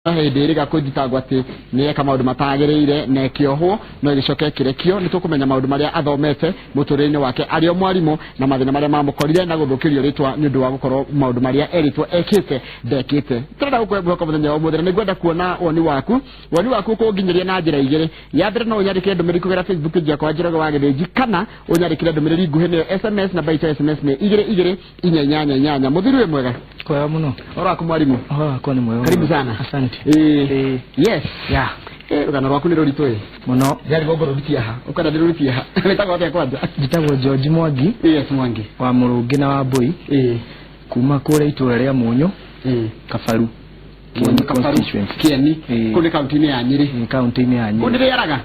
Hĩndĩ ĩrĩga kũthitangwo atĩ nĩ eka maũndũ matagĩrĩire na ĩkĩohwo no ĩgĩcoka ĩkĩrekio. Nĩ tũkũmenya maũndũ marĩa athomete mũtũrĩre-inĩ wake arĩ o mwarimũ na mathĩna marĩa mamũkorire na gũthũkĩrio rĩtwa nĩ ũndũ wa gũkorwo maũndũ marĩa erĩtwo ekĩte ndekĩte. Tũrenda gũkũhe mwĩhoko mũthenya wa ũmũthĩ na nĩngwenda kuona woni waku. Woni waku ũkũnginyĩria na njĩra igĩrĩ. Ya mbere, no ũnyandĩkĩre ndũmĩrĩri kũgerera Facebook page yakwa, Njoroge wa Gĩthĩnji, kana ũnyandĩkĩre ndũmĩrĩri nguhĩ, nĩyo SMS. Namba itũ ya SMS nĩ 22488. Mũthiri wĩ mwega? Kwega mũno. Ũhoro waku, mwarimũ? Ũhoro wakwa nĩ mwega. Karibu sana. Asante. Ĩĩ. Yes. Rũgano rwaku nĩ rũritũ ĩ. Mũno. Ndĩrarigwo ngũrũrutie ha. Ũkwenda ndĩrũrutie ha? Wĩtagwo atĩa kwanja? Njĩtagwo George Mwangi. Yes, Mwangi. Wa Mũrũngĩ na wa Mbũi. Kuma kũrĩa itũũra rĩa Mũnyũ, Kabaru. Kieni Kabaru. Constituency. Kieni. Ĩĩ. Kũu nĩ kaunti-inĩ ya Nyĩrĩ. Ĩĩ, kaunti-inĩ ya Kũu nĩ Nyĩrĩ. rĩaraga?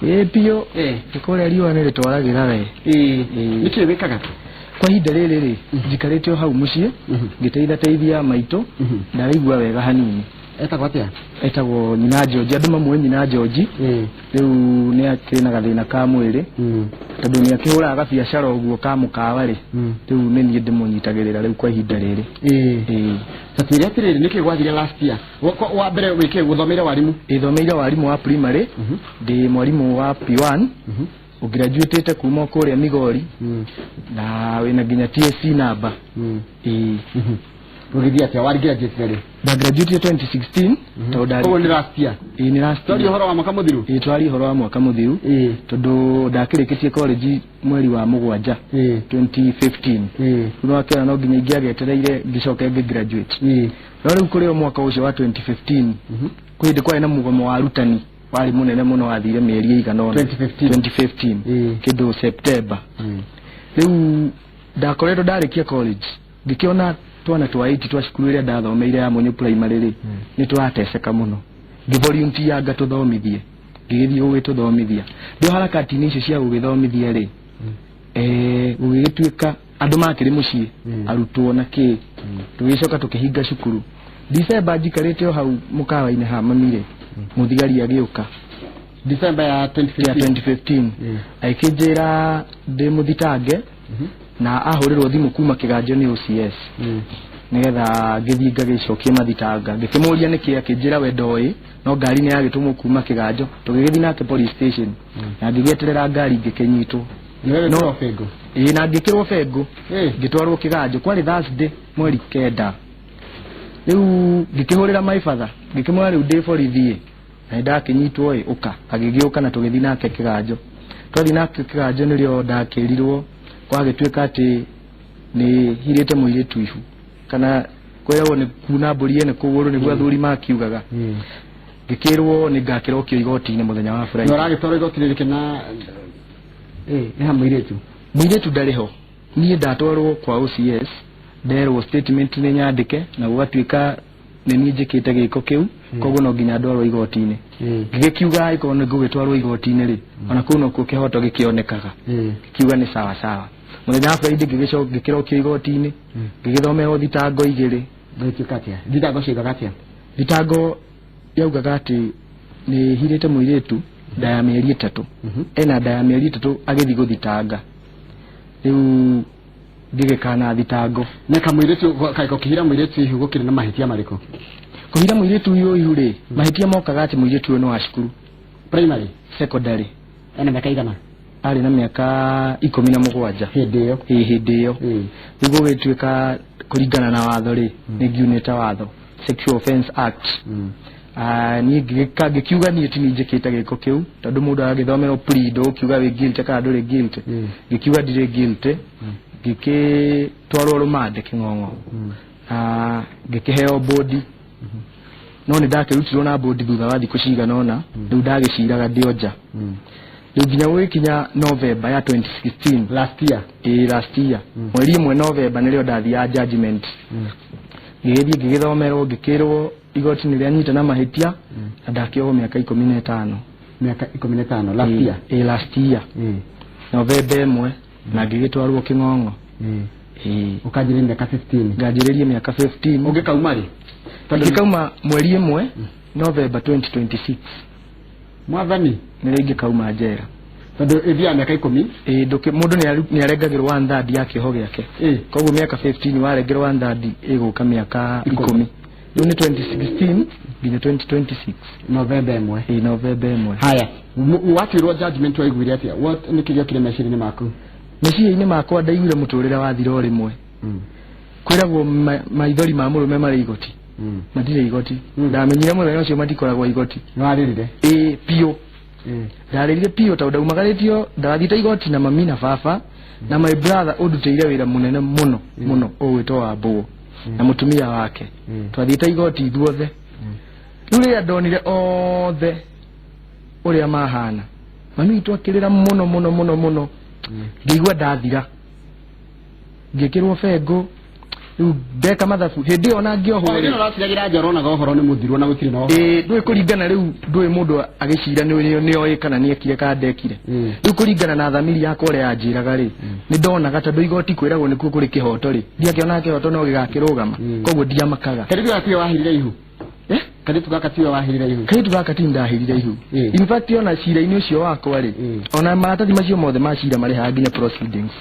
Ĩĩ biũ. Ĩĩ. Kũrĩa riũa nĩ rĩtwaragĩra we. Ĩĩ. Nĩkĩ wĩkaga? Kwa ihinda rĩrĩ rĩ, njikarĩte o hau mũciĩ ngĩteithateithia maitũ. Ndaraigua wega hanini. Etagwo atĩa? Etagwo nyina George, andũ mamũĩ nyina George. Rĩu nĩ akĩrĩ na gathĩna ka mwĩrĩ tondũ nĩ akĩhũraga gabiacara ũguo ka mũkawa rĩ, rĩu nĩ niĩ ndĩmũnyitagĩrĩra rĩu kwa ihinda rĩrĩ. Ĩĩ. Tatwĩre atĩrĩrĩ, nĩkĩ gwathire last year? Wa mbere wĩke gũthomeire warimũ? Ĩthomeire warimũ wa primary. Ndĩ mwarimũ wa P1 ũgraduatĩte kuma kũrĩa Migori na wĩna nginya TSC namba. Ĩĩ. Ũgĩthiĩ atĩa? Warĩ graduate rĩ? Ndagraduatire 2016 tondũ ndarĩ Koguo nĩ last year. Ĩĩ, nĩ last Twaria year. ũhoro wa mwaka mũthiru? Ĩĩ, twaria ũhoro wa mwaka mũthiru tondũ ndakĩrĩkĩtie college mweri wa mũgwanja 2015. Rĩu wakĩona no nginya ingĩagetereire ngĩcoke ngĩ graduate. No rĩu kũrĩ o mwaka ũcio wa 2015 kwĩ hĩndĩ kwarĩ na mũgomo wa arutani warĩ mũnene mũno, wathire mĩeri ĩigana ũna. 2015. 2015. Kĩndũ September. Rĩu ndakoretwo ndarĩkia college, ngĩkĩona twana twa 8 twa cukuru ĩrĩa ndathomeire ya Mũnyũ Primary rĩ, nĩ tũrateceka mũno. Ngĩvolunteer ngatũthomithie, ngĩgĩthiĩ gũgĩtũthomithia. Ndĩ harakati-inĩ icio cia gũgĩthomithia rĩ, gũgĩgĩtuĩka andũ makĩrĩ mũciĩ, arutwo na kĩ, tũgĩcoka tũkĩhinga cukuru December. Njikarĩte o hau mũkawa-inĩ ha mami rĩ, mũthigari agĩũka. December ya ya 2015. 2015. Agĩkĩnjĩra ndĩ mũthitange na ahũrĩrwo thimũ kuma kĩganjo nĩ OCS nĩgetha ngĩthiĩ ngagĩcokie mathitanga. Ngĩkĩmũria nĩkĩ, akĩnjĩra we ndoĩ, no ngari nĩ yagĩtũmwo kuma kĩganjo. Tũgĩgĩthiĩ nake police station na ngĩgĩeterera ngari ngĩkĩnyitwo. Nĩwe No. wĩkĩrwo bĩngũ? Ĩĩ, na ngĩkĩrwo bengũ. Ngĩtwarwo kĩganjo, kwarĩ Thursday mweri 9. Rĩu ngĩkĩhũrĩra my father, ngĩkĩmwĩra rĩu ndĩ borithi ĩ na nĩndakĩnyitwo ĩ, ũka. Agĩgĩũka na tũgĩthiĩ nake kĩganjo. Twathiĩ nake kĩganjo nĩrĩo ndakĩrirwo gwagĩtuĩka atĩ nĩ hirĩte mũirĩtu ihu, kana kwĩragwo nĩ kuna mbũri ene kũgũrũ, nĩguo athuri makiugaga. Ngĩkĩrwo nĩ ngakĩrokio igoti-inĩ mũthenya wa Nĩ Friday. ũragĩtwarwo igoti rĩrĩkĩ na nĩ ha mũirĩtu? Mũirĩtu ndarĩ ho. Niĩ ndatwarwo kwa OCS, nderwo statement nĩ nyandĩke na gũgatuĩka nĩ niĩ njĩkĩte gĩko kĩu, koguo no nginya ndwarwo igoti-inĩ. Ngĩgĩkiuga angĩkorwo nĩ ngũgĩtwarwo igoti-inĩ rĩ, ona kũu nokuo kĩhoto gĩkĩonekaga. Ngĩkiuga nĩ sawa sawa. Mũthenya wa Friday ngĩgĩcoka ngĩkĩrokio igoti-inĩ, ngĩgĩthomerwo thitango igĩrĩ. Gũgĩtuĩka atĩa? Thitango ciaugaga atĩa? Thitango yaugaga atĩ nĩ hirĩte mũirĩtu nda ya mĩeri 3. Ena nda ya mĩeri 3 agĩthiĩ gũthitanga. Rĩu ngĩgĩkana thitango. Na kamũirĩtu kaĩ gũkĩhira mũirĩtu ihu gũkĩrĩ na mahĩtia marĩkũ? Kũhira mũirĩtu ũyũ ihu rĩ, mahĩtia mokaga atĩ mũirĩtu ũyũ nĩ wa cukuru. Primary? Secondary. Ena mĩaka igana? Arĩ na mĩaka 17. Hĩndĩ ĩyo? Ĩĩ, hĩndĩ ĩyo. Rĩu gũgĩtuĩka kũringana na watho rĩ, nĩ ngiunĩte watho, Sexual Offence Act. Ah, niĩ ngĩkiuga niĩ ti niĩ njĩkĩte gĩko kĩu, tondũ mũndũ agagĩthomerwo plea, ndũgũkiuga wĩ guilty kana ndũrĩ guilty. Ngĩkiuga ndirĩ guilty. Ngĩkĩtwarwo rũmande kĩng'ong'o na ngĩkĩheo bodi, no nĩ ndakĩrutirwo na bodi thutha wa thikũ cigana ũna. Rĩu ndagĩciraga ndĩ o nja rĩu nginya gũgĩkinya November ya 2016. Last year? Ĩĩ, last year. Mweri 1 November nĩrĩo ndathiaga judgment. Ngĩgĩthiĩ ngĩgĩthomerwo, ngĩkĩrwo igoti nĩ rĩanyita na mahĩtia na ndakĩohwo mĩaka 15. Mĩaka 15 last year? Ĩĩ, last year. November 1, na ngĩgĩtwarwo kĩng'ong'o. Ĩĩ. Ũkanjĩrĩria mĩaka 15? Nganjĩrĩrie mĩaka 15. Ũngĩkauma rĩ? Tondũ Ingĩkauma mweri 1 November 2026. Mwathani. Nĩrĩo ingĩkauma njera. Tondũ ĩthiaga mĩaka 10. Ĩĩ, mũndũ nĩ arengagĩrwo one third ya kĩoho gĩake. Koguo mĩaka 15 warengerwo one third ĩgũka mĩaka 10. Rĩu nĩ 2016. Nginya 2026. Novemba 1. Ĩĩ, Novemba 1. Haya, watuirwo judgment waiguire atia? What nĩ kĩgĩokire meciria-inĩ maku? Meciria-inĩ makwa ndaiguire mũtũrĩre wathira o rĩmwe. Kwĩragwo maithori ma mũrũme marĩ igoti. Matirĩ igoti. Ndamenyire mũthenya ũcio matikoragwo igoti. Nĩwarĩrire? Ĩĩ, biũ. Ndarĩrire biũ tondũ ndaumagarĩtio, ndathiĩte igoti na mami na baba na my brother ũndutĩire wĩra mũnene mũno mũno ũgwĩtwo wa Mbũgũ na mũtumia wake. Twathiĩte igoti ithuothe. Rĩu rĩrĩa ndonire othe ũrĩa mahana, mami witũ akĩrĩra mũno mũno mũno mũno, ngĩigua ndathira, ngĩkĩrwo bengũ. Rĩu ndeka mathabu hĩndĩ ĩyo na ngĩohwo rĩ. Rĩrĩa ũraciragĩra nja ũronaga ũhoro nĩ mũthiru na gũtirĩ na ũhoro. Ĩĩ, ndũĩ kũringana rĩu, ndũĩ mũndũ agĩcira nĩoĩ kana nĩekire kana ndekire. Rĩu kũringana na thamiri yakwa ũrĩa yanjĩraga rĩ, nĩ ndonaga tondũ igoti kwĩragwo nĩkuo kũrĩ kĩhoto rĩ, ndiakĩonaga kĩhoto no gĩgakĩrũgama. Koguo ndiamakaga. Kairĩtu gaka tiwe wahirire ihu? Eh? Kairĩtu gaka tiwe wahirire ihu? Kairĩtu gaka ti ndahirire ihu. In fact, ona cira-inĩ ũcio wakwa rĩ, ona maratathi macio mothe ma cira marĩ haha nginya proceedings.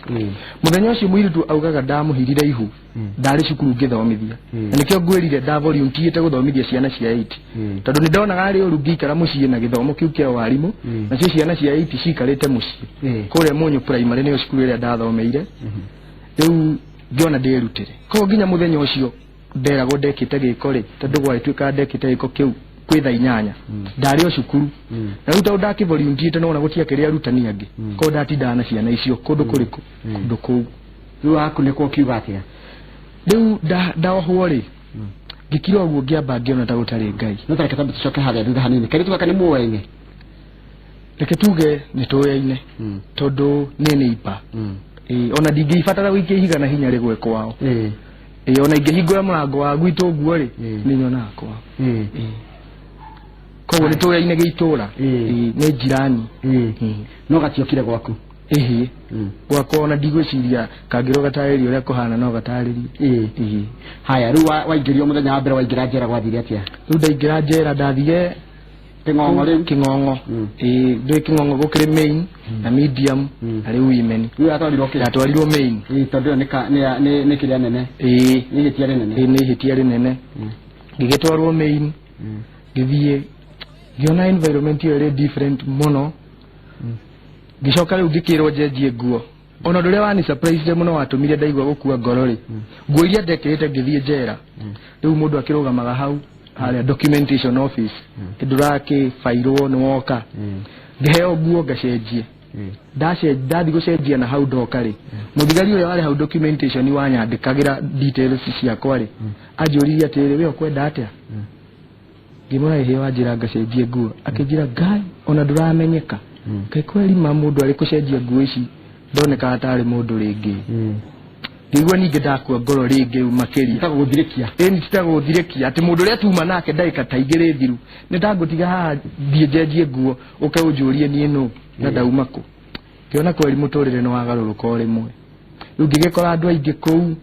Mũthenya ũcio mũirĩtu augaga ndamũhirire ihu, ndarĩ cukuru ngĩthomithia. Na nĩkĩo ngwĩrire nda volunteerĩte gũthomithia ciana cia 8. Tondũ nĩ ndonaga arĩ ũru ngĩikara mũciĩ na gĩthomo kĩu kĩa warimũ, nacio ciana cia 8 ciikarĩte mũciĩ. Kũrĩa Mũnyũ Primary nĩyo cukuru ĩrĩa ndathomeire. Rĩu ngĩona ndĩrutĩre. Koguo nginya mũthenya ũcio nderagwo ndekĩte gĩko rĩ, tondũ gwagĩtuĩkaga ndekĩte gĩko kĩu kwĩ thaa 8, ndarĩ o cukuru. Na rĩu tondũ ndakĩvolunteerĩte nĩwona gũtiakĩrĩ arutani angĩ, koguo ndatindaga na ciana icio kũndũ kũrĩkũ? Kũndũ kũu. Rĩu wakunĩkwo ũkiuga atĩa? Rĩu ndaohwo rĩ, ngĩkira ũguo ngĩamba ngĩona ta gũtarĩ Ngai. No tareke twambe tũcoke harĩa thutha hanini. Kairĩtu gaka nĩ mũwaine? Reke tuge nĩ tũyaine tondũ nĩ neighbor. Ĩĩ, ona ndingĩibatara gũikia ihiga na hinya rĩgwe kwao. Ĩĩ, ona ingĩhingũra mũrango wa gwitũ ũguo rĩ, nĩ nyonaga kwao. Ĩĩ. Koguo nĩ tũyaine gĩitũra. Ĩĩ, nĩ jirani. No gatiokire gwaku? Ĩhĩ. Gwakwa ona ndigwĩciria kangĩrwo gatarĩrie ũrĩa kũhana no gatarĩrie. Ĩhĩ. Haya, rĩu waingĩrio mũthenya wa mbere waingĩra njera gwathire atĩa? Rĩu ndaingĩra njera ndathire Kĩng'ong'o rĩu? Kĩng'ong'o. Ĩĩ, ndũĩ Kĩng'ong'o gũkĩrĩ main na medium na rĩu women. Rĩu yatwarirwo kĩ? Yatwarirwo main. Ĩĩ, tondũ ĩyo nĩ kĩrĩa nene. Ĩĩ. Nĩ ihĩtia rĩnene. Ĩĩ, nĩ ihĩtia rĩnene. Ngĩgĩtwarwo main, ngĩthiĩ ngĩona environment ĩyo ĩrĩ different mũno. Ngĩcoka rĩu ngĩkĩrwo njenjie nguo. Ona ũndũ ũrĩa wani surprise mũno watũmire ndaigua gũkua ngoro rĩ, nguo iria ndekĩrĩte ngĩthiĩ njera, rĩu mũndũ akĩrũgamaga hau harĩa documentation office, ndũrakĩbairwo nĩ woka, ngĩheo nguo ngacenjie. Ndathiĩ gũcenjia na hau ndoka rĩ, mũthigari ũrĩa warĩ hau documentation wanyandĩkagĩra details ciakwa rĩ, anjũririe atĩrĩrĩ, we ũkwenda atĩa? Ngĩmwĩra ĩhĩ, wanjĩra ngacenjie nguo. Akĩnjĩra, Ngai, ona ndũramenyeka. Ngai kweri ma mũndũ arĩ gũcenjia nguo ici ndonekaga tarĩ mũndũ rĩngĩ. Ngĩigua ningĩ ndakua ngoro rĩngĩ rĩu makĩria. Ĩtagwo gũthirĩkia. Ĩni titagwo gũthirĩkia atĩ mũndũ ũrĩa tuma nake ndagĩka ta igĩrĩ thiru nĩ ndangũtiga haha thiĩ njenjie nguo ũke ũnjũrie niĩ nũ na ndauma kũ. Ngĩona kweri mũtũrĩre nĩ wagarũrũka o rĩmwe. Rĩu ngĩgĩkora andũ aingĩ kũu,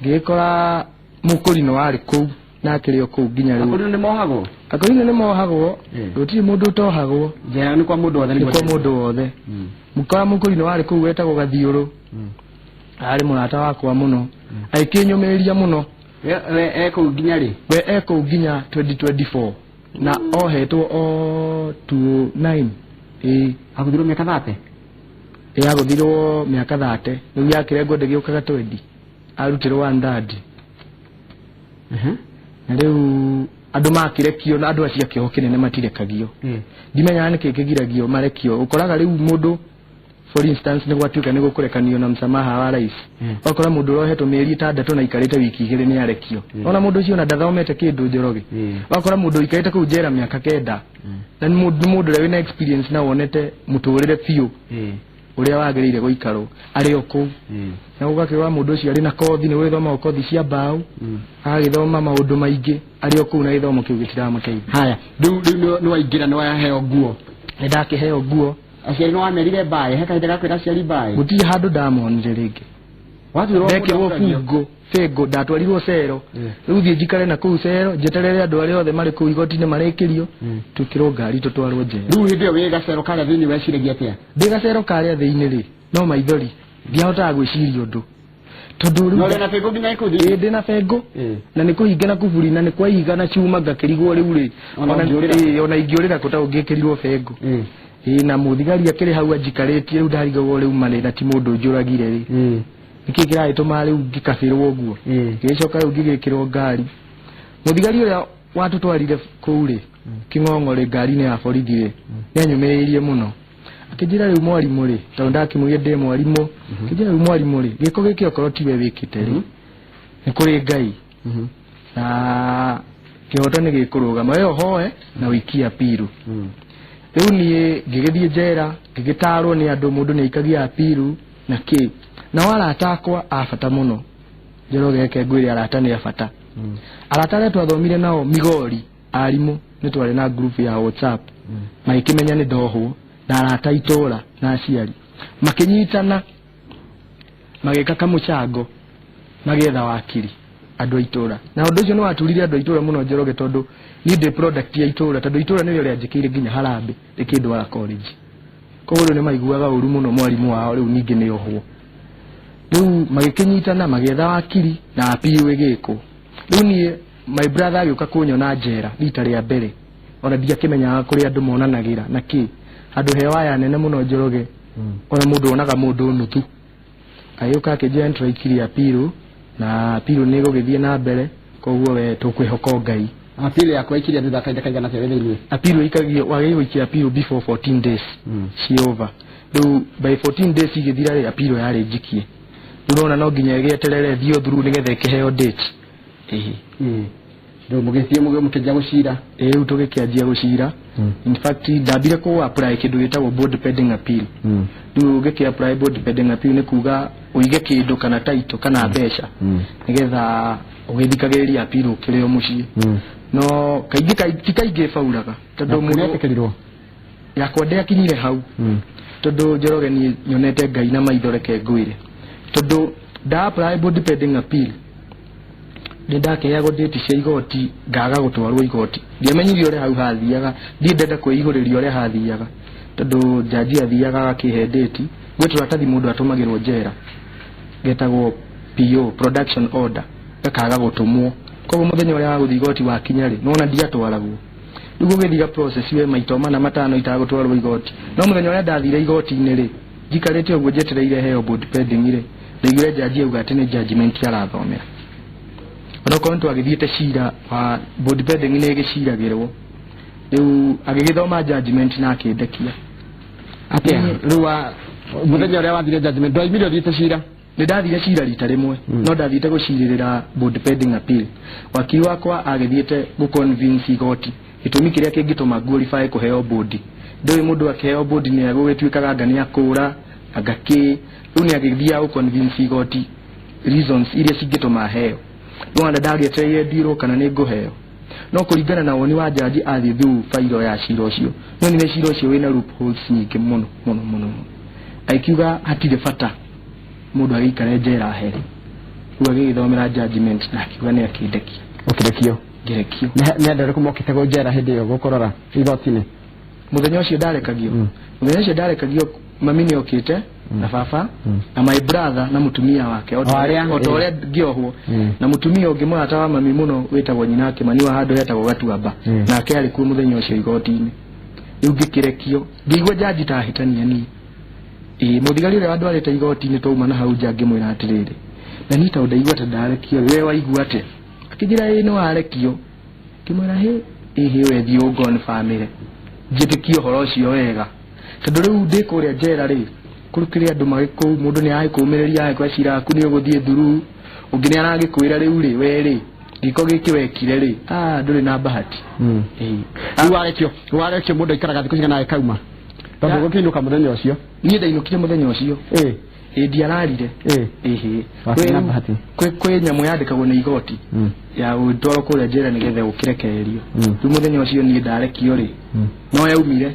ngĩgĩkora mũkũrinũ warĩ kũu na akĩrĩ o kũu nginya rĩu. Akũrinũ nĩ mohagwo? Akũrinũ nĩ mohagwo, gũtirĩ mũndũ ũtohagwo. Njera nĩ kwa mũndũ wothe. Nĩ kwa mũndũ wothe. Mũkora mũkũrinũ warĩ kũu wetagwo Gathiũrũ, arĩ mũrata wakwa mũno, agĩkĩnyũmĩrĩria mũno. We e kũu nginya rĩ? We e kũu nginya 2024 na ohetwo o 29. Ĩĩ. Agũthirwo mĩaka 30? Ĩĩ, agũthirwo mĩaka 30. Rĩu yakĩrengwo ndĩgĩũkaga 20. Arutirwo 1/3. Na rĩu andũ makĩrekio na andũ acio a kĩoho kĩnene matirekagio. Ndimenyaga nĩkĩ kĩgiragio marekio. Ũkoraga rĩu mũndũ for instance nĩ gwatuĩka nĩ gũkũrekanio na msamaha wa rais. Ũgakora mũndũ ũrohetwo mĩeri 6 na aikarĩte wiki 2 nĩ arekio. Ona mũndũ ũcio ona ndathomete kĩndũ Njoroge. Ũgakora mũndũ ũikarĩte kũu njera mĩaka 9 na nĩ mũndũ ũrĩa wĩna experience na wonete mũtũrĩre biũ ũrĩa wagĩrĩire gũikarwo arĩ o kũu. Na ũgakĩrora mũndũ ũcio arĩ na kothi, nĩ gũgĩthomagwo kothi cia mbaũ, agagĩthoma maũndũ maingĩ arĩ o kũu na gĩthomo kĩu gĩtiramũteithia. Haya, rĩu nĩ waingĩra, nĩ waheo nguo? Nĩ ndakĩheo nguo. Aciari nĩ wamerire mbaĩ? He kahinda ga kwĩra aciari mbaĩ? Gũtirĩ handũ ndamonire rĩngĩ. Watuĩrwo Ndekĩrwo mũndũ akũragio? bũngũ, ndatwarirwo cero. Rĩu thiĩ njikare na kũu cero, njeterere andũ arĩa othe marĩ kũu igoti-inĩ marĩkĩrio, twĩkĩrwo ngari tũtwarwo njera. Rĩu hĩndĩ ĩyo wĩ gacero karĩa thĩinĩ weciragia atĩa? Ndĩ gacero karĩa thĩinĩ rĩ, no maithori, ndiahotaga gwĩciria ũndũ. Tondũ No rĩu ũrĩ na bengũ nginya ikundi? Ĩĩ, ndĩ na bengũ. Na nĩ kũhinga na kuburi na nĩ kwa ihiga na cuma, ngakĩrigwo rĩu rĩ, Ona ũngĩũrĩra. Ĩĩ, ona ingĩũrĩra kũ ta ũngĩkĩrirwo bengũ. Ĩĩ, na mũthigari akĩrĩ hau anjikarĩtie, rĩu ndarigagwo rĩu marĩ na ti mũndũ njũragire rĩ, nĩkĩ kĩragĩtũma rĩu ngĩkabĩrwo ũguo? Ngĩgĩcoka rĩu ngĩgĩkĩrwo ngari. Mũthigari ũrĩa watũtwarire kũu rĩ, kĩng'ong'o rĩ, ngari-inĩ ya borithi rĩ, nĩanyũmĩrĩirie mũno, akĩnjĩra rĩu mwarimũ rĩ, tondũ ndakĩmwĩrire ndĩ mwarimũ, akĩnjĩra rĩu mwarimũ rĩ, gĩko gĩkĩ okorwo tiwe wĩkĩte rĩ, nĩ kũrĩ Ngai na kĩhoto nĩ gĩkũrũgama, we ũhoe na ũikie apiru. Rĩu niĩ ngĩgĩthiĩ njera, ngĩgĩtarwo nĩ andũ mũndũ nĩ aikagia apiru na kĩ. Nao arata akwa a bata mũno, Njoroge, reke ngwĩre, arata nĩ a bata. Arata arĩa twathomire nao Migori, arimũ, nĩ twarĩ na group ya WhatsApp, magĩkĩmenya nĩ ndohwo, na arata itũra na aciari makĩnyitana, magĩka kamũcango, magĩetha wakiri andũ a itũra. Na ũndũ ũcio nĩ waturire andũ a itũra mũno, Njoroge, tondũ niĩ ndĩ product ya itũra, tondũ itũra nĩrĩo rĩanjĩkĩire nginya harambĩ rĩkĩndwara college. Koguo rĩu nĩ maiguaga ũru mũno mwarimũ wao rĩu ningĩ nĩ ohwo. Rĩu magĩkĩnyitana, magĩetha wakiri na appeal ĩgĩkwo. Rĩu niĩ my brother agĩũka kũnyona njera rita rĩa mbere, ona ndiakĩmenyaga kũrĩa andũ monanagĩra na kĩ, handũ he waya nene mũno, Njoroge, ona mũndũ onaga mũndũ nuthu. Agĩũka akĩnjĩra nĩ tũraikirie appeal na appeal nĩ ĩgũgĩthiĩ na mbere, koguo we tũkwĩhoka Ngai. Apili yaku aikirie thutha kahinda kaigana atĩa wĩ thĩinĩ? Appeal ĩikagio, wagĩrĩirwo gũikia appeal before 14 days ci over. Rĩu by 14 days igĩthira rĩ, appeal yarĩ njikie. Rĩu ũrona no nginya ĩgĩeterere ĩthiĩ through nĩgetha ĩkĩheo date. Ĩĩ. Rĩu mũgĩthiĩ mũkĩanjia gũcira? Ĩĩ, rĩu tũgĩkĩanjia gũcira. In fact, ndambire kũ apply kĩndũ gĩtagwo bond pending appeal. Rĩu ũngĩkĩ apply bond pending appeal nĩ kuga ũige kĩndũ kana title kana mbeca nĩgetha ũgĩthikagĩrĩria appeal ũkĩrĩ o mũciĩ. No kaingĩ ti kaingĩ ĩbauraga, tondũ mũndũ Nĩetĩkĩrirwo? Yakwa ndĩakinyire hau, tondũ Njoroge, niĩ nyonete Ngai na maitho, reke ngwĩre, tondũ nda apply bond pending appeal, nĩ ndakĩheagwo date cia igoti, ngaga gũtwarwo igoti. Ndiamenyire ũrĩa hau hathiaga, ndiĩ ndenda kwĩihũrĩria ũrĩa hathiaga, tondũ jaji athiaga agakĩhe date. Gwĩ tũratathi mũndũ atũmagĩrwo njera getagwo PO, production order, gakaga gũtũmwo. Koguo mũthenya ũrĩa wa gũthiĩ igoti wakinya rĩ, nona ndiatwaragwo. Rĩu gũgĩthira process we maita mana matano itagũtwarwo igoti. No mũthenya ũrĩa ndathire igoti-inĩ rĩ, njikarĩte ũguo njetereire heo bond pending rĩ, ndaiguire jaji auga atĩ nĩ judgment arathomera. Onokorwo nĩ twagĩthiĩte cira wa bond pending nĩ ĩgĩciragĩrwo, rĩu agĩgĩthoma judgment na akĩndekia. Atĩa rĩu mũthenya ũrĩa wathire judgment, ndwaimire ũthiĩte cira? Nĩ ndathire cira rita rĩmwe. No ndathiĩte gũcirĩrĩra bond pending appeal. Wakiri wakwa agĩthiĩte gũ-convince igoti gĩtũmi kĩrĩa kĩngĩtũma qualify kũheo bond. Ndũĩ mũndũ akĩheo bond nĩ gũgĩtuĩkaga anga nĩ akũra anga kĩ. Rĩu nĩ agĩthiaga gũ-convince igoti reasons iria cingĩtũma aheo. No ona ndagĩetereire ndirwo kana nĩ ngũheo, no kũringana na woni wa jaji athiĩ through fairo ya cira ũcio, nĩonire cira ũcio wĩna loopholes nyingĩ mũno mũno mũno mũno. Agĩkiuga hatirĩ bata mũndũ agĩikare njera here. Rĩu agĩgĩthomera judgment na akiuga nĩ akĩndekia. Ũkĩrekio? Ngĩrekio. Nĩ andũ arĩkũ mokĩte gũ njera hĩndĩ ĩyo gũkũrora igoti-inĩ? Mũthenya ũcio ndarekagio, mũthenya ũcio ndarekagio, mami nĩ okĩte na baba na my brother na mũtumia wake o ta O arĩa- o ta ũrĩa ngĩohwo, na mũtumia ũngĩ mũrata wa mami mũno wĩtagwo nyina Kĩmani wa handũ hetagwo Gatuamba. Nake arĩ kuo mũthenya ũcio igoti-inĩ. Rĩu ngĩkĩrekio, ngĩigua jaji ta ahĩtania niĩ. Ĩĩ, mũthigari ũrĩa wandwarĩte igoti-inĩ, twauma na hau nja, ngĩmwĩra atĩrĩrĩ, na niĩ tondũ ndaigua ta ndarekio, we waigua atĩa? Akĩnjĩra ĩĩ, nĩ warekio. Ngĩmwĩra hĩ ĩhĩ, we thiĩ ũngonbamĩre njĩtĩkie ũhoro ũcio wega, tondũ rĩu ndĩ kũrĩa njera rĩ, kũrĩ andũ marĩ kũu, mũndũ nĩ aragĩkũmĩrĩria, agĩkwĩra cira waku nĩ ũgũthiĩ through, ũngĩ nĩ aragĩkwĩra rĩu rĩ, we rĩ, gĩko gĩkĩ wekire rĩ, ah, ndũrĩ na bahati. Ĩĩ. Rĩu warekio, mũndũ aikaraga thikũ cigana agĩkauma, tondũ gũkĩinũka mũthenya ũcio? Niĩ ndainũkire mũthenya ũcio. Ĩĩ, ndiararire. Ĩhĩ. Wakĩgĩa na bahati. Kwĩ nyamũ yandĩkagwo nĩ igoti ya gũtwarwo kũrĩa njera nĩgetha ũkĩrekererio. Rĩu mũthenya ũcio niĩ ndarekio rĩ, no yaumire.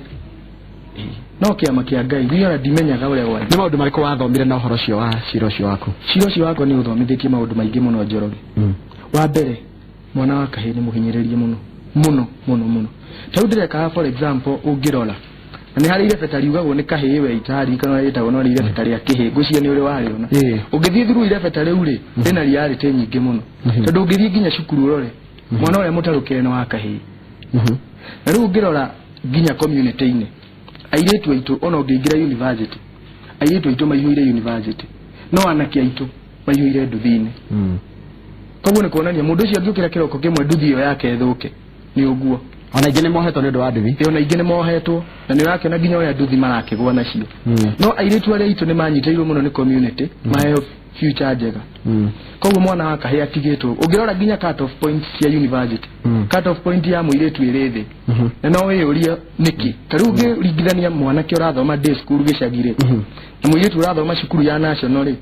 Ĩĩ. No kĩama kĩa Ngai, niĩ ona ndimenyaga ũrĩa gwathi. Nĩ maũndũ marĩkũ wathomire na ũhoro ũcio wa cira ũcio waku? Cira ũcio wakwa nĩ ũthomithĩtie maũndũ maingĩ mũno, Njoroge. Wa mbere, mwana wa kahĩĩ nĩ mũhinyĩrĩrie mũno mũno mũno mũno. Ta rĩu ndĩrekaga, for example, ũngĩrora Na nĩ harĩ irebeta riugagwo nĩ kahĩĩ we itaririkana ũrĩa rĩtagwo, no nĩ irebeta rĩa kĩhĩĩ, ngwĩciria nĩ ũrĩ warĩona. Ũngĩthiĩ through irebeta rĩu rĩ, rĩna reality nyingĩ mũno, tondũ ũngĩthiĩ nginya cukuru ũrore mwana ũrĩa mũtarũkĩre nĩ wa kahĩĩ. Na rĩu ũngĩrora nginya community-inĩ, airĩtu aitũ, ona ũngĩingĩra university, airĩtu aitũ maihũire university, no anake aitũ maihũire nduthi-inĩ. Koguo nĩ kuonania mũndũ ũcio angĩũkĩra kĩroko kĩmwe nduthi ĩyo yake ĩthũke, nĩ ũguo. Ona ingĩ nĩ mohetwo nĩ ũndũ wa nduthi. Ĩ, ona ingĩ nĩ mohetwo, na nĩ ũrakĩona nginya ũrĩa nduthi marakĩgwa nacio. No airĩtu arĩa aitũ nĩ manyitĩirwo mũno nĩ community maheo future njega. Koguo mwana wa kahĩĩ atigĩtwo. Ũngĩrora nginya cut off points cia university, cut off point ya mũirĩtu ĩrĩ thĩ. Na no wĩyũrie nĩkĩ. Ta rĩu ũngĩringithania mwanake ũrathoma day school gĩcagi rĩ, na mũirĩtu ũrathoma cukuru ya national rĩ,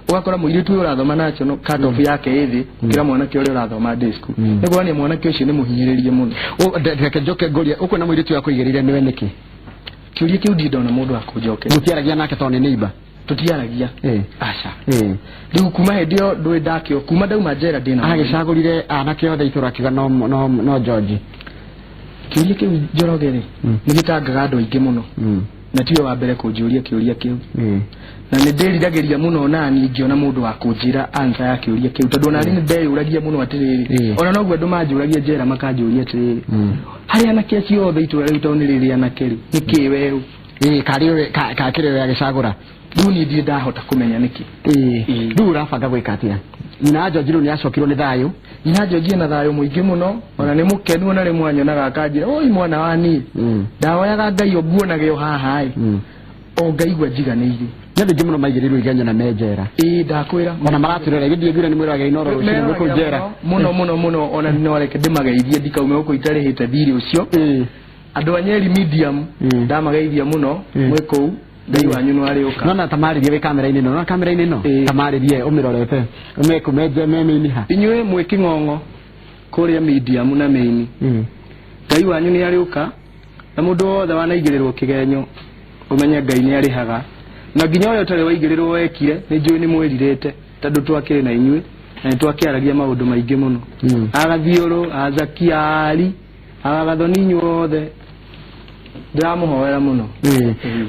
ũgakora mũirĩtu ũyũ ũrathoma national cut off yake ĩ thĩ gũkĩra mwanake ũrĩa ũrathoma day school. Nĩ kuonania mwanake ũcio nĩ mũhinyĩrĩrie mũno. Reke njoke ngũrie, ũkuona mũirĩtu ũyũ akũigĩrĩire nĩwe nĩkĩ? Kĩũria kĩu ndirĩ ndona mũndũ akũnjokeria. Mũtiaragia nake tondũ nĩ neighbor? Tũtiaragia. Aca. Rĩu kuma hĩndĩ ĩyo ndũĩ ndakĩo, kuma ndauma njera ndĩna Agĩcagũrire anake othe itũra akiuga no no no George. Kĩũria kĩu, Njoroge rĩ, nĩ gĩtangaga andũ aingĩ mũno, na tiwe wa mbere kũnjũria kĩũria kĩu. Na nĩ ndĩriragĩria mũno nani ingĩona mũndũ wa kũnjĩra answer ya kĩũria kĩu, tondũ ona niĩ nĩ ndeyũragia mũno atĩrĩrĩ, ona noguo andũ manjũragia njera makanjũria atĩrĩrĩ, harĩ anake acio othe itũra rĩu, tondũ nĩ rĩrĩ anake rĩ, nĩkĩ werũ? Ĩ, karĩ kakĩrĩ we agĩcagũra. Rĩu niĩ ndirĩ ndahota kũmenya nĩkĩ. Rĩu ũrabanga gwĩka atĩa? Nyina wa George rĩu nĩ acokirwo nĩ thayũ? Nyina George ena thayũ mũingĩ mũno, ona nĩ mũkenu, ona rĩmwe anyonaga akanjĩra, oi mwana wa niĩ, ndahoyaga Ngai o nguonage o haha ĩ, o ngaigua njiganĩire. Nĩ andũ aingĩ mũno maigĩrĩirwo igenyo na me njera. Ĩĩ, ndakwĩra. Ona maratwĩrora gĩthiĩ ngwĩra nĩ mwĩroragĩra Inooro rũcinĩ gwĩ kũu njera. Mũno mũno mũno, ona no reke ndĩmageithie ndikaume gũkũ itarĩhĩte thirĩ ũcio. Andũ a Nyeri Medium, ndamageithia mũno. Mwĩ kũu, Ngai wanyu no arĩũka. Nona tamarĩrie wĩ kamera-inĩ ĩno, nona kamera-inĩ ĩno. Tamarĩrie ũmĩrorete meku menje me ha. Inyuĩ mwĩ kĩng'ong'o kũrĩa Medium na Main, Ngai wanyu nĩ arĩũka, na mũndũ wothe wanaigĩrĩrwo kĩgenyo ũmenye Ngai nĩ arĩhaga, na nginya ũrĩa ũtarĩ waigĩrĩrwo wekire, nĩ njũĩ nĩ mwĩrirĩte, tondũ twakĩrĩ na inyuĩ na nĩ twakĩaragia maũndũ maingĩ mũno. Agathiũrũ azakia ari agagathoni, inyuothe ndĩramũhoera mũno.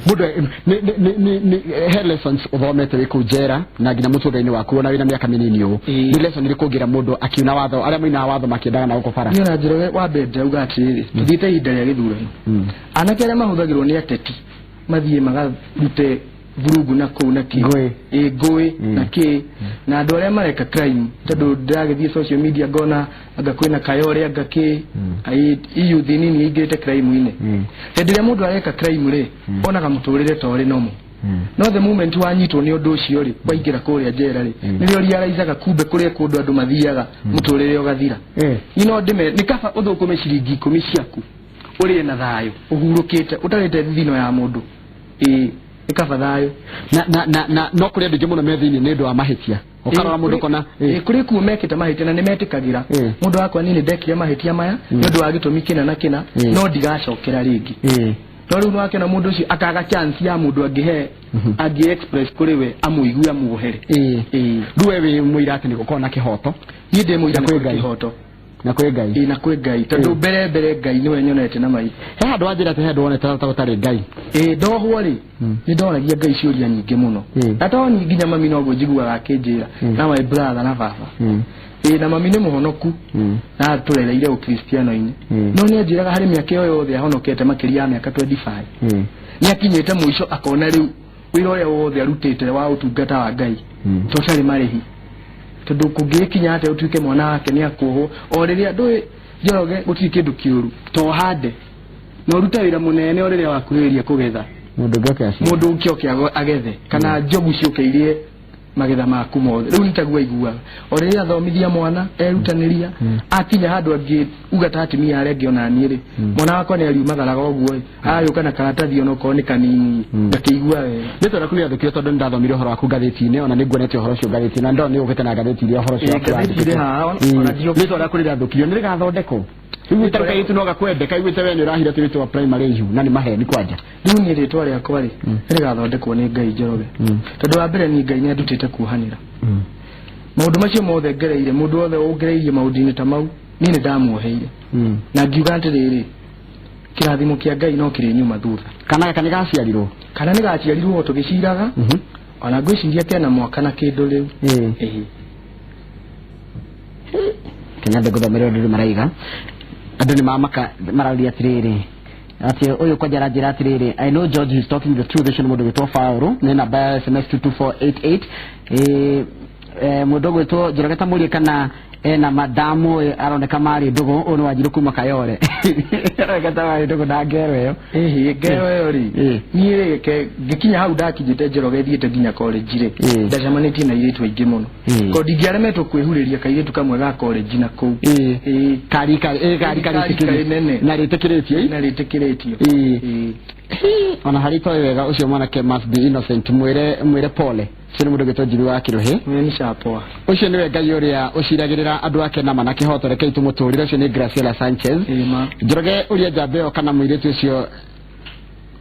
Mũndũ nĩ he lessons ũthomete wĩ kũu njera na nginya mũtũrĩre-inĩ waku, ona wĩna mĩaka mĩnini ũũ? Nĩ lesson ĩrĩkũ ũngĩra mũndũ akiuna watho, arĩa moinaga watho makĩendaga na gũkũ bara? Niĩ ona Njoroge, wa mbere ndĩrauga atĩrĩrĩ, tũthiĩte ihinda rĩa gĩthurano. Anake arĩa mahũthagĩrwo nĩ ateti mathiĩ makarute vurugu na kũu na kĩ. Ngũĩ. Ĩ, ngũĩ na kĩ, na andũ arĩa mareka crime, tondũ ndĩragĩthiĩ social media ngona anga kwĩna kayore, anga kĩ, iyuthi nini ingĩrĩte crime-inĩ. Hĩndĩ ĩrĩa mũndũ areka crime rĩ, onaga mũtũrĩre ta ũrĩ normal, no the moment wanyitwo nĩ ũndũ ũcio rĩ, waingĩra kũrĩa njera rĩ, nĩrĩo realizaga kumbe kũrĩa kũndũ andũ mathiaga mũtũrĩre ũgathira. Niĩ no ndĩme nĩ kaba ũthũkũme ciringi 10 ciaku ũrĩe na thayũ ũhurũkĩte ũtarĩte thithino ya mũndũ. Ĩĩ, nĩ kaba thayũ. Na no kũrĩ andũ aingĩ mũno me thĩinĩ nĩ ũndũ wa mahĩtia, ũkarora mũndũ kona. Ĩ, kũrĩ kuo mekĩte mahĩtia na nĩ metĩkagĩra, mũndũ wakwa, niĩ nĩ ndekire mahĩtia maya nĩ ũndũ wa gĩtũmi kĩna na kĩna, no ndigacokera rĩngĩ. No rĩu nĩwakĩona mũndũ ũcio akaga chance ya mũndũ angĩhe angĩ express kũrĩ we amũigue amuohere. Ĩĩ. Rĩu we wĩ mũira atĩ nĩ gũkorwo na kĩhoto? Niĩ ndĩ mũira Na nĩ kwĩ kũrĩ Ngai. kĩhoto. Na kwĩ Ngai. Ĩĩ, na kwĩ Ngai, tondũ mbere mbere Ngai nĩwe nyonete na maitho. He handũ wanjĩra atĩ he handũ wonete ta gũtarĩ Ngai? Ĩĩ, ndohwo rĩ, nĩ ndoragia Ngai ciũria nyingĩ mũno. Na to niĩ, nginya mami noguo njiguaga akĩnjĩra, na my brother na baba. Ĩĩ, na mami nĩ mũhonoku na tũrereire ũkristiano-inĩ, no nĩ anjĩraga harĩ mĩaka ĩyo yothe ahonokete, makĩria ya mĩaka 25, nĩ akinyĩte mũico akona rĩu wĩra ũrĩa wothe arutĩte wa ũtungata wa Ngai to ũtarĩ marĩhi, tondũ kũngĩgĩkinya atĩa ũtuĩke mwana wake nĩ akuohwo o rĩrĩa ndũĩ. Njoroge, gũtirĩ kĩndũ kĩũru to hande na ũrute wĩra mũnene, o rĩrĩa wakuhĩrĩria kũgetha, Mũndũ ũngĩ oke acio. Mũndũ ũngĩ oke agethe, kana njogu ciũke irie magetha maku mothe. Rĩu nĩ taguo aiguaga o rĩrĩa athomithia mwana, erutanĩria, akinya handũ angĩ uga ta atumia arĩa angĩ, ona niĩ rĩ, mwana wakwa nĩ ariumagaraga ũguo ĩ, agagĩũka na karatathi onokorwo nĩ kanini, ngakĩigua wega. Rĩtwa rĩaku rĩathũkire tondũ nĩ ndathomire ũhoro waku ngathĩti-inĩ, ona nĩ nguonete ũhoro ũcio ngathĩti-inĩ, na ndona nĩ ũkĩte na ngathĩti iria ũhoro ũcio Ĩ, waku ngathĩti irĩ wandĩkĩtwo. haha, ona Rĩtwa rĩaku rĩrathũkirio, nĩ rĩgathondekwo rĩu tarĩ kairĩtu no gakwende kaiguĩte we nĩ ũrahire atĩ wĩtwa primary ihu na nĩ maheni kwanja. Rĩu niĩ rĩtwa rĩakwa rĩ, nĩ rĩgathondekwo nĩ Ngai, Njoroge, tondũ wa mbere niĩ Ngai nĩ andutĩte kuohanĩra maũndũ macio mothe ngereire. Mũndũ wothe ũngereirie maũndũ-inĩ ta mau, niĩ nĩ ndamuoheire na ngiuga atĩrĩrĩ, Kĩrathimo kĩa Ngai no kĩrĩ nyuma thutha. Kana gaka nĩ gaciarirwo? Kana nĩ gaciarirwo o tũgĩciraga. Ona ngwĩciria kena mwaka na kĩndũ rĩu. Ĩĩ. Kenya ngũthomere ũndũ maraiga andũ nĩ mamaka marauria atĩrĩrĩ atĩ ũyũ kwanja aranjĩra atĩrĩrĩ, "I know George is talking the truth." Ũcio nĩ mũndũ gwĩtwo Paul, nĩ namba ya SMS 22488. Mũndũ ũgwĩtwo Njoroge ta mũrie kana ena madamu ũyũ aroneka marĩ ndũgũ. Ũyũ nĩ Wanjirũ kuma Kayore, aroneka ta marĩ ndũgũ na ngero ĩyo. Ĩhĩ, ngero ĩyo rĩ, niĩ rĩ ke ngĩkinya hau ndakinyĩte Njoroge thiĩte nginya college rĩ, ndacemanĩtie na airĩtu aingĩ mũno. Ko ndingĩaremetwo kwĩhurĩria kairĩtu kamwe ga college na kũu. Ĩĩ. Kari Kari rĩtĩkĩrĩtio nene. Na rĩtĩkĩrĩtio. Na rĩtĩkĩrĩtio. Ĩĩ. Ona harĩ itoĩ wega, ũcio mwanake must be innocent, mwĩre mwĩre pole. Ũcio nĩ mũndũ ũgĩtwo Njiru wa Kĩrũhĩ. Nĩ nĩ Ũcio nĩwe Ngai ũrĩa ũciragĩrĩra andũ ake nama na kĩhoto, rekei tũmũtũrĩre. Ũcio nĩ Graciela Sanchez. Ĩĩ ma. Njoroge, ũria njamba ĩyo kana mũirĩtu ũcio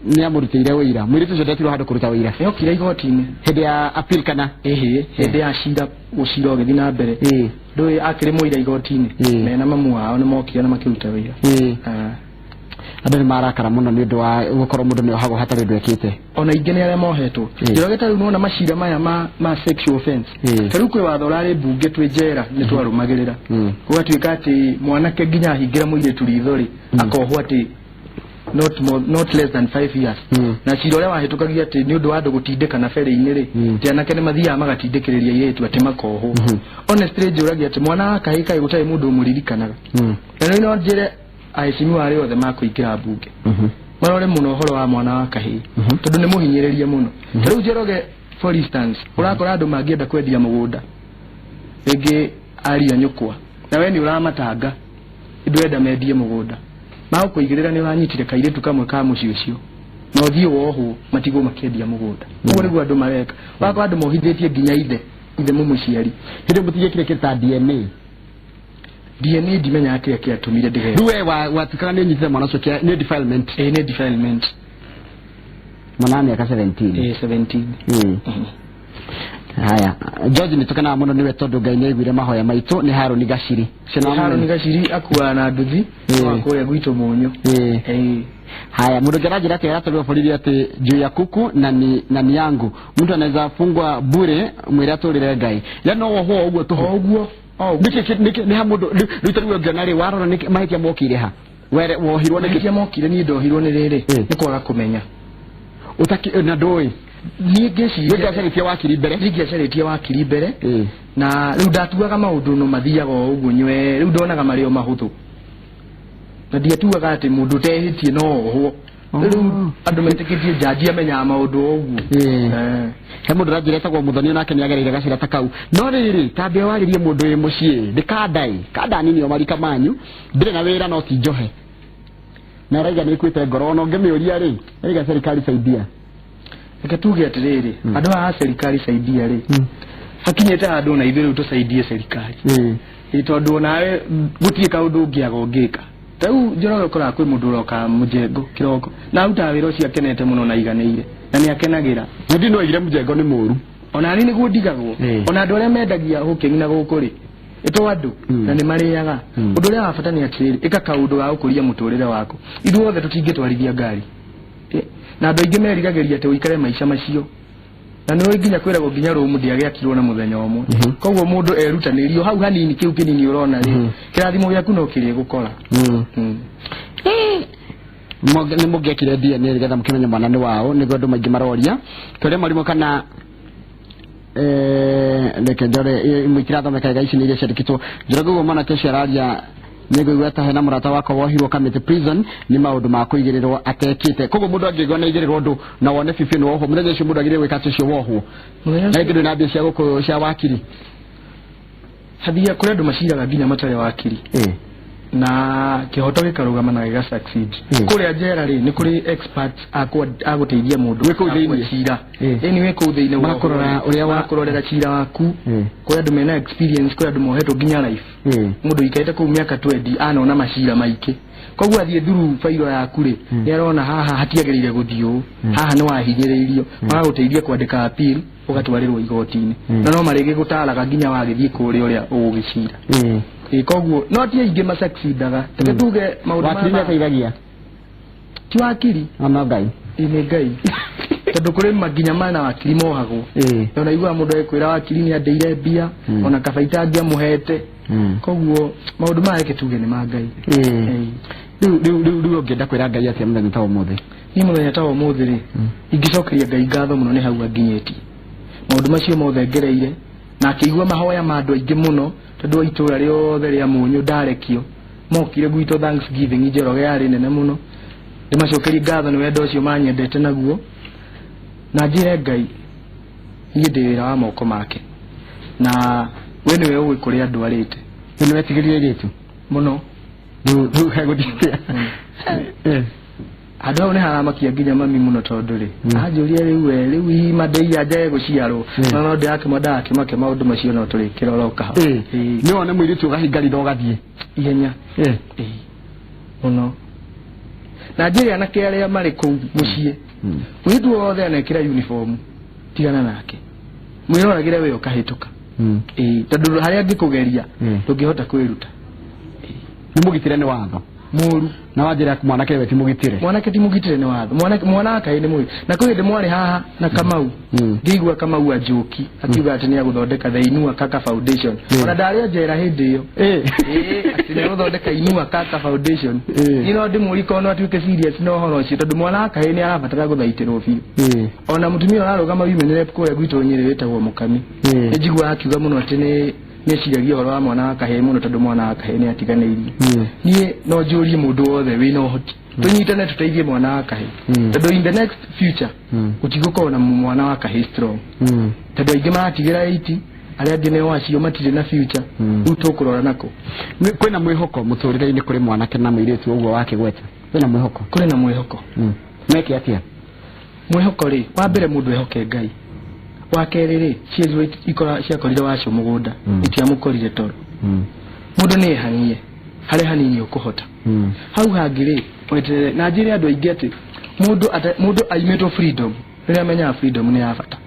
nĩ amũrutĩire ũira. Mũirĩtu ũcio ndetirwo handũ kũruta ũira? Nĩokire igoti-inĩ. Hĩndĩ ya appeal kana? Ĩhĩ, hĩndĩ ya cira, ũcira ũgĩthiĩ na mbere. Ndũĩ akĩrĩ mũira igoti-inĩ. Mena mamu wao nĩ mokire na makĩruta wĩra. Ah. Andũ nĩ marakara mũno nĩ ũndũ wa gũkorwo mũndũ nĩ ohagwo hatarĩ ũndũ ekĩte. Ona ingĩ nĩ arĩa mohetwo. Njoroge, ta rĩu nĩwona macira maya ma sexual offense, ta rĩu kwĩ watho ũrarĩ mbunge twĩ njera nĩ twarũmagĩrĩra. Gũgatuĩka atĩ mwanake nginya ahingĩra mũirĩtu ritho rĩ, akohwo atĩ not less than 5 years. Na cira ũrĩa wahĩtũkagia atĩ nĩ ũndũ wa andũ gũtindĩkana ferĩ-inĩ rĩ, atĩ anake nĩ mathiaga magatindĩkĩrĩria airĩtu atĩ makohwo. Honestly, njũragia atĩ mwana wa kahĩĩ kaĩ gũtarĩ mũndũ ũmũririkanaga. Na rĩu no njĩre aheshimiwa arĩa othe makũingĩra mbunge marore mũno ũhoro wa mwana wa kahĩĩ, tondũ nĩ mũhinyĩrĩrie mũno. Ta rĩu Njoroge, for instance, ũrakora andũ mangĩenda kwendia mũgũnda rĩngĩ aria nyũkwa, na we nĩ ũramatanga ndwenda mendie mũgũnda, magũkũigĩrĩra nĩ ũranyitire kairĩtu kamwe ka mũciĩ ũcio na ũthiĩ wohwo, matigwo makĩendia mũgũnda. Ũguo nĩguo andũ mareka. Wakora andũ mohithĩtie nginya ithe mũmũciari. Hĩndĩ mũtigĩkire kĩndũ ta DNA? DNA ndimenyaga kĩrĩa kĩatũmire ndĩheo. Rĩu we watuĩkaga nĩ ũnyitire mwana ũcio nĩ defilement? Ĩĩ, nĩ defilement. Mwana wa mĩaka 17? Ĩĩ, 17. Haya, George, nĩ tũkenaga mũno nĩwe tondũ Ngai nĩ aiguire mahoya maitũ. Nĩ Harũni Gaciri. Ũcio nĩ wa Harũni Gaciri akuaga na nduthi wa kũrĩa gwitũ Mũnyũ. Ĩĩ. Haya, mũndũ ũngĩ aranjĩra atĩ aratũrĩrwo borithi atĩ juu ya kuku na ni yangu mtu anaweza fungwa bure, mwĩre atũrĩre Ngai ya no wohwo ũguo tũhũ. O ũguo, o ũguo. Nĩkĩ nĩ ha mũndũ rĩu ta rĩu ũngĩona rĩ warora nĩkĩ mahĩtia mokire ha were wohirwo nĩkĩ? Mahĩtia mokire, niĩ ndohirwo nĩ rĩrĩ, nĩ kwaga kũmenya. Ũtaki na ndũĩ? Niĩ ngĩciria Nĩngĩacarĩtie wakiri mbere? Niĩ ngĩacarĩtie wakiri mbere. Na rĩu ndatuaga maũndũ no mathiaga o ũguo nywe, rĩu ndonaga marĩ o mahũthũ na ndiatuaga atĩ mũndũ ũtehĩtie no ohwo. Rĩu andũ metĩkĩtie njanji amenyaga maũndũ o ũguo. He mũndũ ũranjĩra etagwo Mũthoni, nake nĩ agereire gacĩra ta kau. No rĩrĩ, tambia warĩrie mũndũ wĩ mũciĩ ndĩ kandai kanda nini o marika manyu, ndĩrĩ na wĩra no ti njohe na araiga nĩ ĩkuĩte ngoro. Ona ũngĩmĩũria rĩ, araiga serikali saidia. Reke tuge atĩrĩrĩ, andũ aya a serikali saidia rĩ, hakinyĩte handũ ona ithuĩ rĩu tũcaidie serikali. Ĩ tondũ onawe gũtirĩ kaũndũ ũngĩaga ũngĩka. Ta rĩu Njoroge, ũkoraga kwĩ mũndũ ũroka mũjengo kĩroko na arutaga wĩra ũcio akenete mũno na aiganĩire na nĩ akenagĩra. Na ndi no aigire mũjengo nĩ mũũru. Ona niĩ nĩguo ndigagwo. Ona andũ arĩa mendagia hũkĩng na gũkũ rĩ, ĩtũ andũ na nĩ marĩaga. Ũndũ ũrĩa wa bata nĩ atĩrĩrĩ, ĩka kaũndũ ga gũkũria mũtũrĩre waku. Ithuothe tũtingĩtwarithia ngari. Na andũ aingĩ meriragĩria atĩ ũikare maica macio na nĩ nginya kwĩragwo nginya rũmu ndĩagĩakirwo na mũthenya ũmwe. Koguo mũndũ erutanĩrio hau hanini, kĩu kĩnini ũrona rĩ, kĩrathimo gĩaku no kĩrĩ gũkora. Nĩ mũngĩekire DNA nĩgetha mũkĩmenye mwana nĩ wao? Nĩguo andũ maingĩ maroria. Tũrĩa mwarimũ kana reke njore imwe itirathomeka wega, ici nĩ iria ciandĩkĩtwo. Njoroge, ũguo mwanake ũcio araria, nĩngũigua ta hena mũrata wakwa wohirwo Kamĩtĩ prison nĩ maũndũ ma kũigĩrĩrwo atekĩte. Koguo mũndũ angĩigua nĩ aigĩrĩrwo ũndũ na wone bibi nĩ wohwo, mũthenya ũcio mũndũ agĩrĩire gwĩka atĩ ũcio wohwo Mũthenya na rĩngĩ ndũrĩ na mbia cia gũkũ cia wakiri? Hathia kũrĩ andũ maciraga nginya matarĩ wakiri na kĩhoto gĩkarũgama na gĩga succeed. Kũrĩa njera rĩ, nĩ kũrĩ experts a gũteithia mũndũ Wĩ kũu thĩinĩ? a cira. Ĩni, wĩ kũu thĩinĩ. Makũrora ũrĩa Makũrorera cira waku. Kũrĩ andũ mena experience, kũrĩ andũ mohetwo nginya life. Mũndũ ũikarĩte kũu mĩaka 20 anona macira maingĩ, koguo athiĩ through fairo yaku rĩ, nĩ arona haha hatiagĩrĩire gũthiĩ ũũ, haha nĩ wahinyĩrĩirio. Magagũteithia kwandĩka appeal, ũgatwarĩrwo igoti-inĩ. Na no marĩgĩgũtaraga nginya wagĩthiĩ kũrĩa ũrĩa ũgũgĩcira. Ĩ, koguo no ti aingĩ masucceedaga, reke tuge maũndũ Wakiri nĩ maya ateithagia? Ti wakiri. Ona Ngai. Ĩ, nĩ Ngai, tondũ kũrĩ nginya mana wakiri mohagwo. Ona iguaga mũndũ agĩkwĩra wakiri nĩ andeire mbia, ona kabaita angĩamũhete. Koguo maũndũ maya reke tuge nĩ ma Ngai. Ĩĩ. Rĩu ũngĩenda kwĩra Ngai atĩa mũthenya ta ũmũthĩ? Niĩ mũthenya ta ũmũthĩ rĩ, ingĩcokeria Ngai ngatho mũno nĩ hau anginyĩtie, maũndũ macio mothe ngereire, na akĩigua mahoya ma andũ aingĩ mũno, tondũ wa itũũra rĩothe rĩa Mũnyũ ndarekio mokire gwitũ Thanksgiving. Njoroge yarĩ nene mũno. Ndĩmacokerie ngatho nĩ wendo ũcio manyendete naguo, na njĩre Ngai niĩ ndĩ wĩra wa moko make, na we nĩwe ũĩ kũrĩa ndwarĩte. Nĩ wetigĩrire airĩtu? Mũno. Rĩu hegũthiĩ atĩa? Handũ hau nĩ haramakia nginya mami mũno, tondũ rĩ, anjũria rĩu we rĩu hihi mandĩia njage gũciarwo. No ndĩrakĩma ndagakĩmake maũndũ macio, no tũrĩkĩrora o kahora. Ĩĩ. Nĩ wone mũirĩtu ũgahinga ritho ũgathiĩ? Ihenya. Ĩĩ. Mũno. Na njĩre anake arĩa marĩ kũu mũciĩ, mũirĩtu wothe anekĩra uniform, tigana nake, mwĩroragĩre we ũkahĩtũka. Ĩĩ, tondũ harĩa angĩkũgeria, ndũngĩhota kwĩruta. Nĩ mũgitĩre nĩ watho? Mũru. Na wanjĩra mwanake we ti mũgitĩre? Mwanake ti mũgitĩre nĩ watho. Mwana wa kahĩĩ nĩ mũgitĩre, na kwĩ hĩndĩ mwarĩ haha na Kamau, ngĩigua Kamau Anjũki akiuga atĩ nĩ agũthondeka the Inua Kaka Foundation. Ona ndarĩ o njera hĩndĩ ĩyo. Ĩĩ, atĩ nĩ agũthondeka Inua Kaka Foundation. Niĩ no ndĩmũrie korwo no atuĩke serious na ũhoro ũcio, tondũ mwana wa kahĩĩ nĩ arabatara gũthaitĩrwo biũ. Ona mũtumia ũrarũgama women rep kũrĩa gwitũ Nyĩrĩ wĩtagwo Mũkami, nĩ njiguaga akiuga mũno atĩ nĩ nĩeciragia ũhoro wa mwana wa kahĩĩ mũno, tondũ mwana wa kahĩĩ nĩ atiganĩirio. Niĩ no njũrie mũndũ wothe wĩna ũhoti, tũnyitane tũteithie mwana wa kahĩĩ, tondũ in the next future gũtigũkorwo na mwana wa kahĩĩ strong, tondũ aingĩ maratigĩra 80, arĩa angĩ nĩo acio matirĩ na future. Rĩu tũkũrora nako? Kwĩna mwĩhoko mũtũrĩre-inĩ kũrĩ mwanake na mũirĩtu ũguo wakĩgweta? Kwĩna mwĩhoko? Kũrĩ na mwĩhoko. Meke atĩa? Mwĩhoko rĩ, wa mbere mũndũ ehoke Ngai, wa kerĩ rĩ, ciĩrirwo ikora ciakorire wacio mũgũnda, itiamũkorire toro. Mũndũ nĩ ehang'ie harĩa hanini ũkũhota. Hau hangĩ rĩ, weterere. Na njĩre andũ aingĩ atĩ mũndũ aimĩtwo freedom, rĩrĩa amenyaga freedom nĩ ya bata.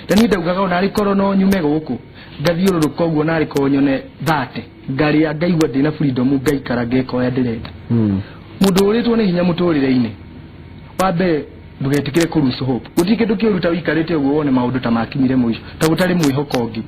Na niĩ ndaugaga ona arĩ korwo no nyume gũkũ ngathiũrũrũka ũguo, narĩ korwo nyone thate ngarĩa, ngaigua ndĩna freedom, ngaikara ngeka ũrĩa ndĩrenda. Mũndũ ũrĩtwo nĩ hinya mũtũrĩre-inĩ, wa mbere ndũgetĩkĩre kũ lose hope. Gũtirĩ kĩndũ kĩũru ta ũikarĩte ũguo wone maũndũ ta makinyire mũico, ta gũtarĩ mwĩhoko ũngĩ.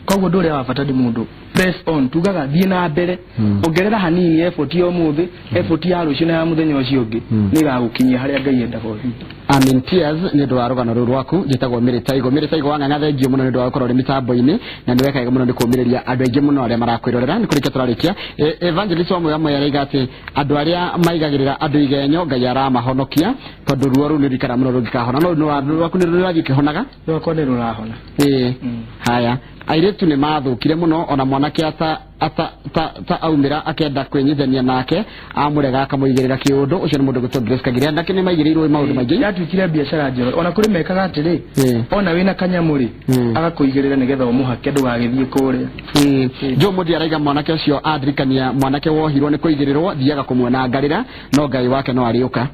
Koguo ũndũ ũrĩa wa bata nĩ mũndũ press on, tugaga thiĩ na mbere, ongerera hanini effort ya ũmũthĩ, effort ya rũciũ na ya mũthenya ũcio ũngĩ, nĩ ĩgagũkinyia harĩa Ngai endaga ũthiĩ. I'm in tears nĩ ũndũ wa rũgano rũu rwaku. Njĩtagwo Mĩrĩ Taigo. Mĩrĩ Taigo wa Ng'ang'a, thengio mũno nĩ ũndũ wa gũkorwo ũrĩ mĩtambo-inĩ, na nĩ weka wega mũno nĩ kũũmĩrĩria andũ aingĩ mũno arĩa marakwĩrorera. Nĩ kũrĩkia tũrarĩkia. Evangelist wa Mwega Mwega araiga atĩ andũ arĩa maigagĩrĩra andũ igenyo, Ngai aramahonokia, tondũ ruo rũu nĩ rũikara mũno rũngĩkahona, no rwaku nĩ rũrathiĩ ũkĩhonaga. Rwakwa nĩ rũrahona. Ĩĩ. Haya, airĩtu nĩ mathũkire mũno, ona mwanake ata ata ta, ta aumĩra akenda kwĩnyithania nake, amũrega akamũigĩrĩra kĩũndũ. Ũcio nĩ mũndũ gwĩtwo Grace Kagire. Anake nĩ maigĩrĩirwo maũndũ maingĩ. Yatuĩkire biacara njega. Ona kũrĩ mekaga atĩrĩ, ona wĩna kanyamũ rĩ, agakũigĩrĩra nĩgetha ũmũhake ndũgagĩthiĩ kũrĩa. Joe Mũthi araiga mwanake ũcio andirikania mwanake wohirwo nĩ kũigĩrĩrwo, thiaga kũmuona ngarĩra, no Ngai wake no arĩũka.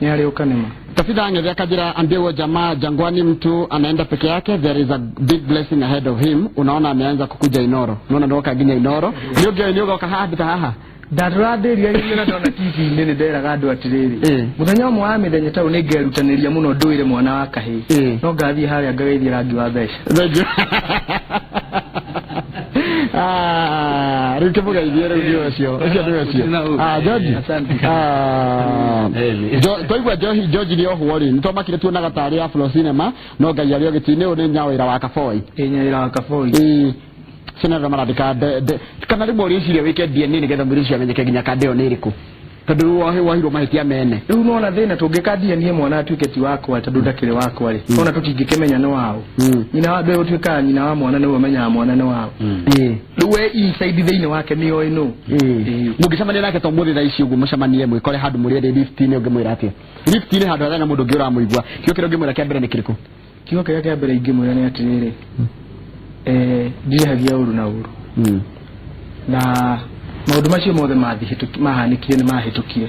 Nĩ arĩũka nĩma. Tafidha Ng'ethe akajira ambie huo jamaa jangwani, mtu anaenda peke yake, there is a big blessing ahead of him. Unaona ameanza kukuja Inoro, unaona ndoka nginya Inoro. Nĩ ũngĩoĩ nĩ ũgoka haha ta haha? Ndatũrathĩria na ndona TV-inĩ, nĩ nderaga andũ atĩrĩrĩ, mũthenya ũmwe wa mĩthenya tau nĩ ngerutanĩria mũno ndũĩre mwana wa kahĩĩ, no ngathiĩ harĩa ngageithia rangi wa mbeca. Thank you. Ah, rĩu kĩmũgeithie rĩu nĩ ũcio nĩ ũcio. Ah, George. Asante. Ah, twaigua George, George nĩ ohwo rĩ, nĩ twamakire tuonaga tarĩ Afro Cinema, no Ngai arĩ o gĩtĩ-inĩ. Ũyũ nĩ nyawĩra wa Kaboi. Ĩ, nyawĩra wa Kaboi. Ĩĩ. Ciana arĩa marandĩka kana rĩmwe ũrĩciria wĩke DNA nĩgetha mwĩrĩ ũcio amenyeke nginya kanda ĩyo nĩ ĩrĩkũ, tondũ rĩu wohirwo mahĩtia mene. Rĩu nona thĩna tũngĩka DNA mwana atuĩke ti wakwa, tondũ ndakĩrĩ wakwa rĩ, ona tũtingĩkĩmenya nĩ waũ. Nyina wa mbere ũtuĩkaga nyina wa mwana nĩwe ũmenyaga mwana nĩ waũ. Rĩu we inside thĩinĩ wake nĩ oĩ nũ. Mũngĩcemania nake to mũthĩ thaa ici ũguo, mũcemanie mwĩkore handũ mũrĩ erĩ lift-inĩ, ũngĩmwĩra atĩa? Lift-inĩ handũ harĩa na mũndũ ũngĩ ũramũigua, kĩo kĩrĩa ũngĩmwĩra kĩa mbere nĩ kĩrĩkũ? Kiugo kĩrĩa kĩa mbere ingĩmwĩra nĩ atĩrĩrĩ, ndirĩhagia ũru na ũru, na maũndũ macio mothe mahanĩkire nĩ mahĩtũkire,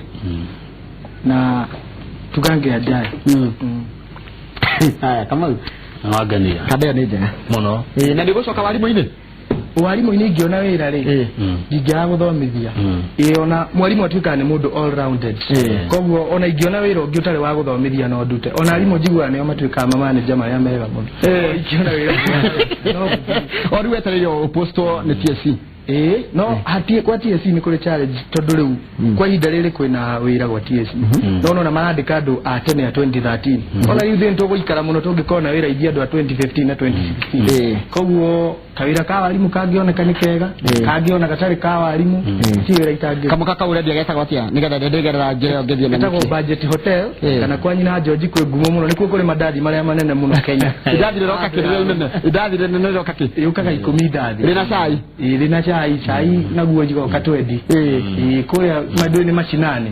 na tugange ajayo. Haya, Kamau. Wangenia. Kanda ĩyo nĩ njega mũno. Ĩĩ, na nĩ gũcoka warimũ-inĩ. Warimũ-inĩ ingĩona wĩra rĩ, ndingĩaga gũthomithia. Ĩĩ, ona mwarimũ atuĩkaga nĩ mũndũ all rounded. Koguo ona ingĩona wĩra ũngĩ ũtarĩ wa gũthomithia no ndute. Ona arimũ njiguaga nĩo matuĩkaga mamanager marĩa mega mũno. Ingĩona wĩra no gũthiĩ. O rĩu wetereire ũpostwo nĩ TSC? Ĩĩ, no hatie kwa TSC nĩ kũrĩ challenge, tondũ rĩu kwa ihinda rĩrĩ kwĩna wĩra gwa TSC, no nona marandĩka andũ a tene a 2013. Ona rĩu thĩ tũgũikara mũno tũngĩkona wĩra ithuĩ andũ a 2015 na 2016. Koguo kawĩra ka warimũ kangĩoneka nĩ kega, kangĩona gatarĩ ka warimũ, ti wĩra itangĩ. Kamuka kau ũrendia getagwo atĩa, nĩgetha ndĩgerera njĩra ĩyo ngĩthiĩ na Getagwo mũciĩ? Budget Hotel. Kana kwa nyina George kwĩ ngumo mũno, nĩkuo kũrĩ mandathi marĩa manene mũno Kenya. Indathi rĩroka kĩ rĩrĩa inene, indathi rĩnene rĩroka kĩ? Yũkaga 10 indathi. Rĩna cai? Ĩĩ, rĩna cai. Cai naguo igoka 20. Ĩĩ, kũrĩa mandũ nĩ macinani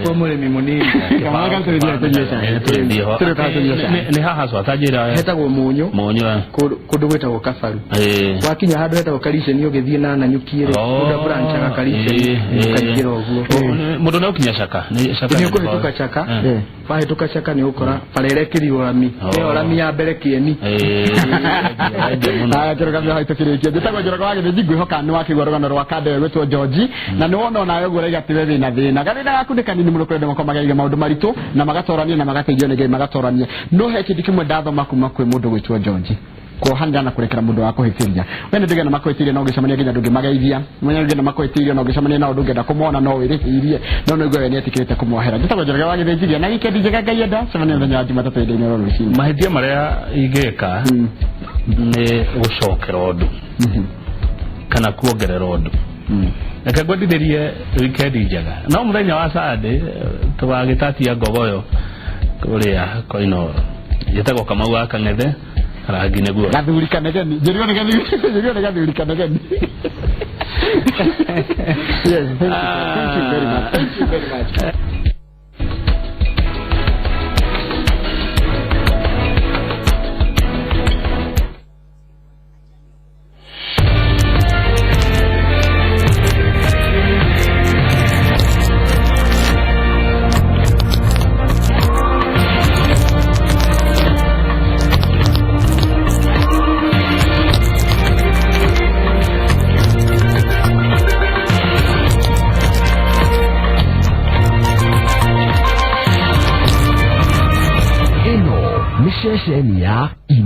kwa mũrĩmi mũnini. Kamara gatũrĩria tũnyue cai. Tũrĩthiĩ ho. Tũrĩũkaga tũnyue cai. Nĩ haha cwa tanjĩra. Hetagwo Mũnyũ. Mũnyũ. Kũndũ gwĩtagwo Kabaru. Eh. Wakinya handũ hetagwo Kariceni ũgĩthiĩ na Nanyuki rĩ, mũndũ branchaga Kariceni ũkaingĩra ũguo. Mũndũ no kinya Caka. Nĩ Caka. Nĩ ũkũhĩtũka Caka. Wahĩtũka Caka nĩ ũkora bara ĩrĩa ĩkĩrirwo rami. Ĩyo rami ya mbere Kĩeni. Haya, kĩrũgamio hau tũkĩrĩkia. Njĩtagwo Njoroge wa Gĩthĩnji. Ngwĩhoka nĩ wakĩigua rũgano rwa kanda ĩyo ĩgwĩtwo George, na nĩ wona onawe ũguo ũraiga atĩ we wĩna thĩna. Gathĩna gaku nĩ kanini mũno kũrĩ andũ makoragwo magereire maũndũ maritũ na magatorania na magateithio nĩ Ngai magatorania. No he kĩndũ kĩmwe ndathoma kuma kwĩ mũndũ gwĩtwo George: kuohanĩra na kũrekera mũndũ wa kũhĩtĩria. We nĩ ndĩgena makũhĩtĩirie no ũngĩcemania nginya ndũngĩmageithia. Mwenye ndĩgena makũhĩtĩirie no ũngĩcemania nao ndũngĩenda kũmona no wĩrĩhĩirie, no nĩ we nĩ etĩkĩrĩte kũmohera. Njĩtagwo Njoroge wa Gĩthĩnji, na wikendi njega Ngai enda. Cemania mũthenya wa Jumatatũ hĩndĩ-inĩ ĩno rũcinĩ. Mahĩtia marĩa ingĩka nĩ gũcokera ũndũ kana kuongerera ũndũ. Reke ngwendithĩrie wikendi njega, no mũthenya wa Sunday tũgagĩtatia ngogoyo kũrĩa Koinoro. Njĩtagwo Kamau wa Kang'ethe, rangi nĩguo. Gathuri kanegeni, njĩrĩo nĩ gathuri, njĩrĩo nĩ gathuri kanegeni. Yes, thank you, thank you very much, thank you very much. Ĩno nĩ ceceni ya